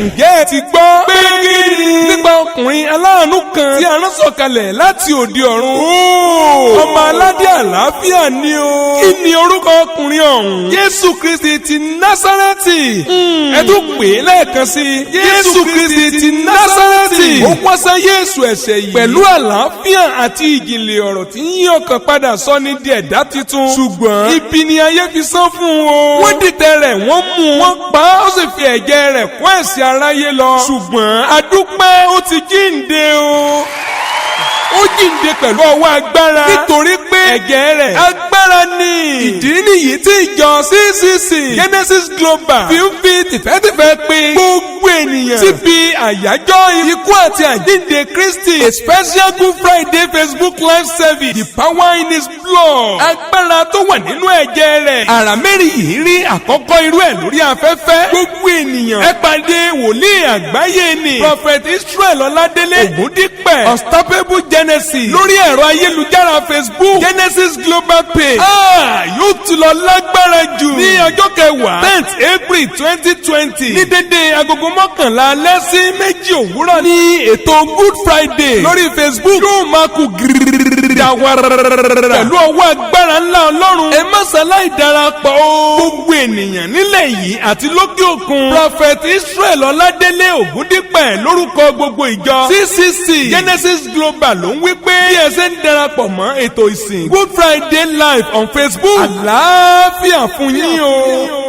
Ǹjẹ́ ẹ ti gbọ́ pé kí ni nípa ọkùnrin aláàánú kan tí a rán sọ̀kalẹ̀ láti òde ọ̀run? Ọmọ aládé àlàáfíà ni o. Kí ni orúkọ ọkùnrin ọ̀hún? Jésù Kristi ti Násárẹ́tì. Ẹ tún pè é lẹ́ẹ̀kan sí i. Jésù Kristi ti Násárẹ́tì. Ó wá sáyé èso ẹ̀ṣẹ̀ yìí pẹ̀lú àlàáfíà àti ìjìnlẹ̀ ọ̀rọ̀ tí ń yí ọkàn padà sọ ní di ẹ̀dá tuntun. Ṣùgbọ́n ibi ni ayé fi sán fún o. Wọ́n dìtẹ̀ rẹ̀, wọ́n mú un, wọ́n pa á, ó sì fi ẹ̀jẹ̀ rẹ̀ kó ẹ̀ṣẹ̀ aráyé lọ. Ṣùgbọ́n adúpẹ́, ó ti jíǹde o. Ó jíǹde pẹ̀lú ọwọ́ agbára, nítorí pé ẹ̀jẹ̀ rẹ̀ agbára ni. Ìdí nìyí tí ìjọ CCC Genesis Global fi ń fi tìfẹ́tìfẹ́ pé gbogbo ènìyàn síbi àyájọ́ ikú àti àjíǹde Kristi, a special Good Friday Facebook Live service, The Power in His Blood, agbára tó wà nínú ẹ̀jẹ̀ rẹ̀. Àrà mẹ́rin yìí rí àkọ́kọ́ irú ẹ̀ lórí afẹ́fẹ́. Gbogbo ènìyàn, ẹ pàdé wòlíì àgbáyé ni, Prophet Israel Ọládélé Ògúndípẹ̀, Unstoppable Genesis, lórí ẹ̀rọ ayélujára Facebook Genesis Global Page. Ah, yóò ti lọ lágbára jù ní ọjọ́ 10, 10th April 2020, ní dédé agogo 11 alẹ́ sí 2 òwúrọ̀ ní ètò Good Friday lórí Facebook yóò máa kú gírírí pẹ̀lú ọwọ́ agbára ńlá Ọlọ́run. Ẹ má ṣaláì darapọ̀ o. Gbogbo ènìyàn nílẹ̀ yìí àti lókè òkun, Prophet Israel Ọládélé Ògúndípẹ̀ lórúkọ gbogbo ìjọ CCC Genesis Global ló ń wí pé bí ẹ ṣe ń darapọ̀ mọ́ ètò ìsìn Good Friday Live on Facebook, àlàáfíà fún yín o.